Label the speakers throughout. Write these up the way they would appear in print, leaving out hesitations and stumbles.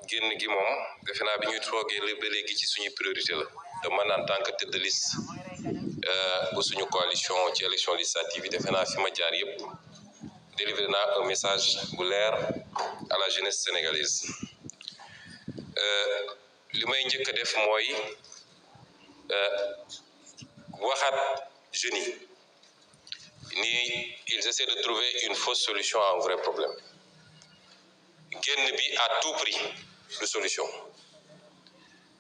Speaker 1: génn gi moom defe naa bi ñuy toogee ba léegi ci suñu priorité la te man en tant que tête de liste bu suñu coalition ci élection législative yi defe naa fi ma jaar yépp délivré naa un message bu leer à la jeunesse sénégalaise li may njëkk a def mooy waxaat jeunes yi ni ils essaient de trouver une fausse solution à un vrai problème génn bi à tout prix du solution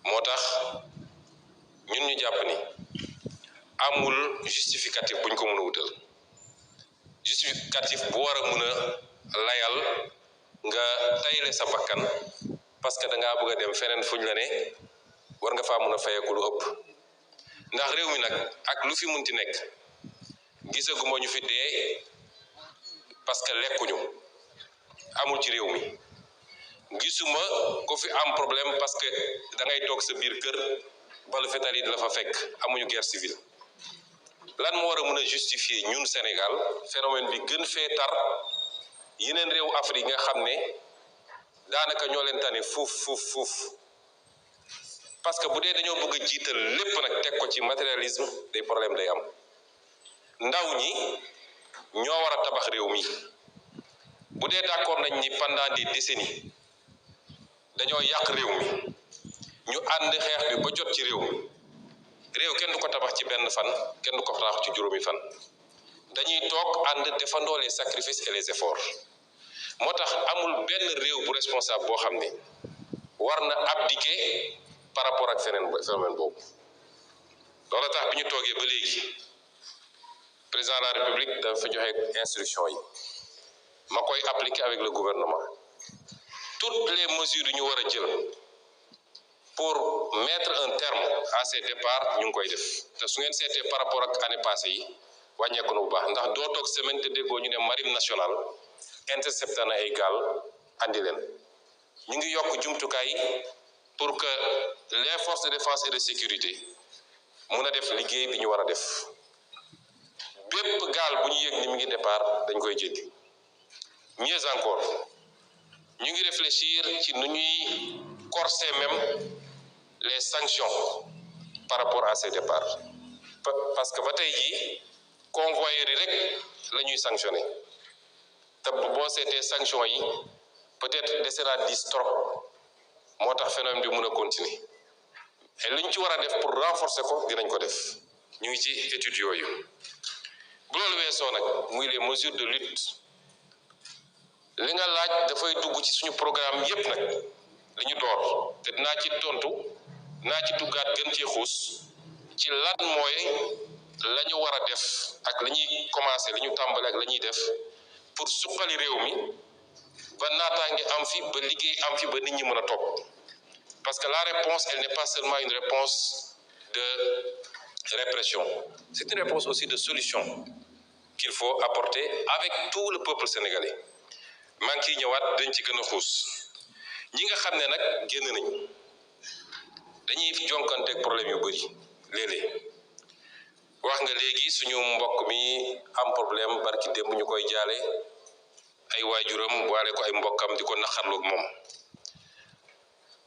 Speaker 1: moo tax ñun ñu jàpp ni amul justificatif buñ ko mën a wutal justificatif bu war a mën a layal nga tayle sa bakkan parce que da ngaa bëgg a dem feneen fuñ la ne war nga faa mën a fayeeku lu ëpp ndax réew mi nag ak lu fi munti nekk gisaguma ñu fi dee parce que lekkuñu amul ci réew mi gisuma ko fi am problème parce que da ngay toog sa biir kër balu fetal yi di la fa fekk amuñu guerre civile lan moo war a mën a justifier ñun Sénégal phénomène bi gën fee tar yeneen réew Afrique nga xam ne daanaka ñoo leen tane fuuf parce que bu dee dañoo bëgg a jiital lépp nag teg ko ci matérialisme des problèmes day am ndaw ñi ñoo war a tabax réew mi bu dee d'accord nañ ni pendant des décennies dañoo yàq réew mi ñu ànd xeex bi ba jot ci réew mi réew kenn du ko tabax ci benn fan kenn du ko tabax ci juróomi fan dañuy toog ànd defandoo les sacrifices et les efforts moo tax amul benn réew bu responsable boo xam ne war na abdiquer par rapport ak phénomène boobu loolu tax bi ñu toogee ba léegi président de la République dafa joxe instruction yi ma koy appliquer avec le gouvernement toutes les mesures yu ñu war a jël pour mettre un terme à ces départs ñu ngi koy def te su ngeen seetee par rapport ak année passée yi wàññeeku na bu baax ndax doo toog semaine te déggoo ñu ne marine nationale intercepté na ay gaal andi leen ñu ngi yokk jumtukaay pour que les forces de défense et de sécurité mun a def liggéey bi ñu war a def bépp gaal bu ñu yëg ni mi ngi départ dañ koy jëndi mieux encore ñu ngi réfléchir ci nu ñuy corser même les sanctions par rapport à ces départs parce que ba tey jii convoyeurs yi rek la ñuy sanctionner te boo seetee sanctions yi peut-être desera dis trop moo tax phénomène bi mën a continuer et lu ñu ci war a def pour renforcer ko dinañ ko def ñu ngi ci études yooyu bu loolu weesoo nag muy les mesures de lutte li nga laaj dafay dugg ci suñu programme yépp nag li ñu door te dinaa ci tontu naa ci duggaat gën cee xuus ci lan mooy la ñu war a def ak la ñuy commencer li ñu tàmbali ak la ñuy def pour suqali réew mi ba naataange am fi ba liggéey am fi ba nit ñi mën a topp parce que la réponse elle n'est pas seulement une réponse de répression c'est une réponse aussi de solution qu'il faut apporter avec tout le peuple sénégalais maa ngi ciy ñëwaat dañ ci gën a xuus ñi nga xam ne nag génn nañu dañuy jonkanteeg problème yu bari léeg-léeg wax nga léegi suñu mbokk mi am problème barki démb ñu koy jaale ay waajuram waale ko ay mbokkam di ko naqarloog moom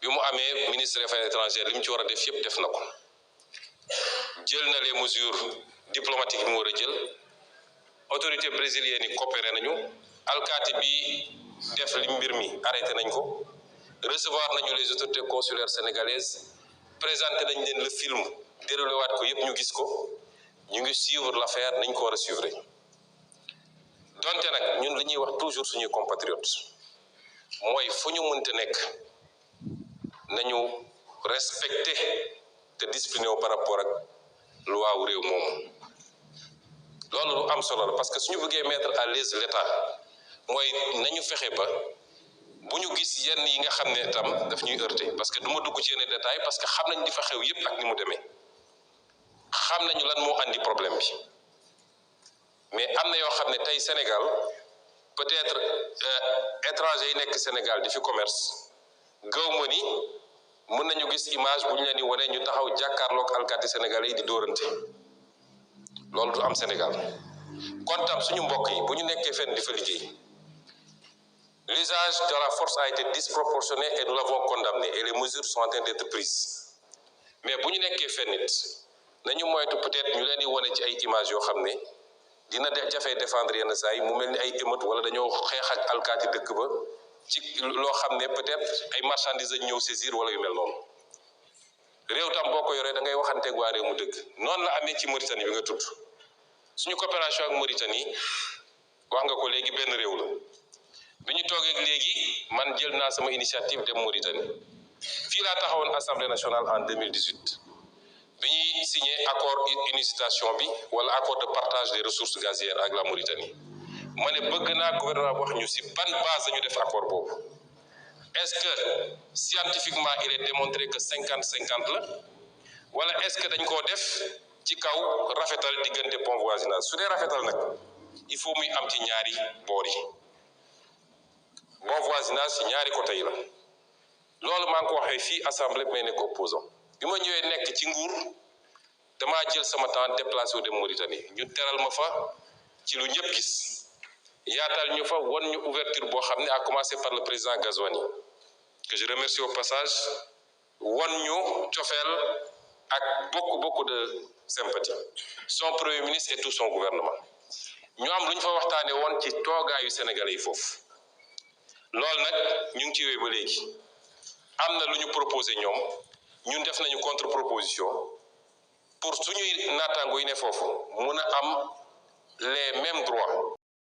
Speaker 1: bi mu amee ministre des Affaires étrangères li mu ci war a def yépp def na ko jël na les mesures diplomatiques yi mu war a jël autorité brésilienne yi coopéré nañu alkaati bi def li mbir mi arrêté nañ ko recevoir nañu les autorités consulaires sénégalaises présenté nañ leen le film déroulé waat ko yépp ñu gis ko ñu ngi suivre l'affaire nañ ko war a suivre donte nag ñun li ñuy wax toujours suñuy compatriotes mooy fu ñu mënte nekk nañu respecter te discipliné wu par rapport ak loi wu réew moomu loolu lu am solo la parce que suñu bëggee mettre à l'aise l'État mooy nañu fexe ba bu ñu gis yenn yi nga xam ne tam daf ñuy heurter parce que du ma dugg ci yenn détails parce que xam nañ di fa xew yépp ak ni mu demee xam nañu lan moo andi problème bi mais am na yoo xam ne tey Sénégal peut-être étranger yi nekk Sénégal di fi commerce gaw ma ni mën nañu gis image bu ñu leen di wane ñu taxaw jàkkaarloog alkaati sénégalais yi di dóorante loolu du am Sénégal kon tam suñu mbokk yi bu ñu nekkee fenn di fa liggéey L'usage de la force a été disproportionné et nous l'avons condamné et les mesures sont en train d'être prises mais bu ñu nekkee fenn it nañu moytu peut-être ñu leen di wane ci ay images yoo xam ne dina jafee défendre yenn saa yi mu mel ni ay émeute wala dañoo xeex ak alkaati dëkk ba ci loo xam ne peut-être ay marchandises lañ ñëw saisir wala yu mel noonu réew tam boo ko yoree da ngay waxanteeg waa réew mu dëgg noonu la amee ci Mauritanie bi nga tudd suñu coopération ak Mauritanie wax nga ko léegi benn réew la bi ñu toogee léegi man jël naa sama initiative dem Mauritanie fii laa taxawoon assemblée nationale en 2018 bi ñuy signé accord unification bi wala accord de partage des ressources gazières avec la Mauritanie ma ne bëgg naa gouvernement wax ñu si ban base ñu def accord boobu est-ce que scientifiquement il est démontré que 50-50 la wala est-ce que dañ koo def ci kaw rafetal diggante bon voisinage su dee rafetal nag il faut muy am ci ñaari boor yi bon voisinage ci ñaari côté yi la loolu maa ngi ko waxee fii assemblée may nekk opposant bi ma ñëwee nekk ci nguur damaa jël sama temps déplacé wu dem Mauritanie ñu teral ma fa ci lu ñëpp gis yaatal ñu fa won ñu ouverture boo xam ne à commencer par le président Ghazouani que je remercie au passage won ñu cofeel ak beaucoup de sympathie son premier ministre et tout son gouvernement ñu am lu ñu fa waxtaane woon ci toogaayu sénégalais yi foofu loolu nag ñu ngi ci wéy ba léegi am na lu ñu proposé ñoom ñun def nañu contre proposition pour suñuy naataango yi ne foofu mun a am les mêmes droits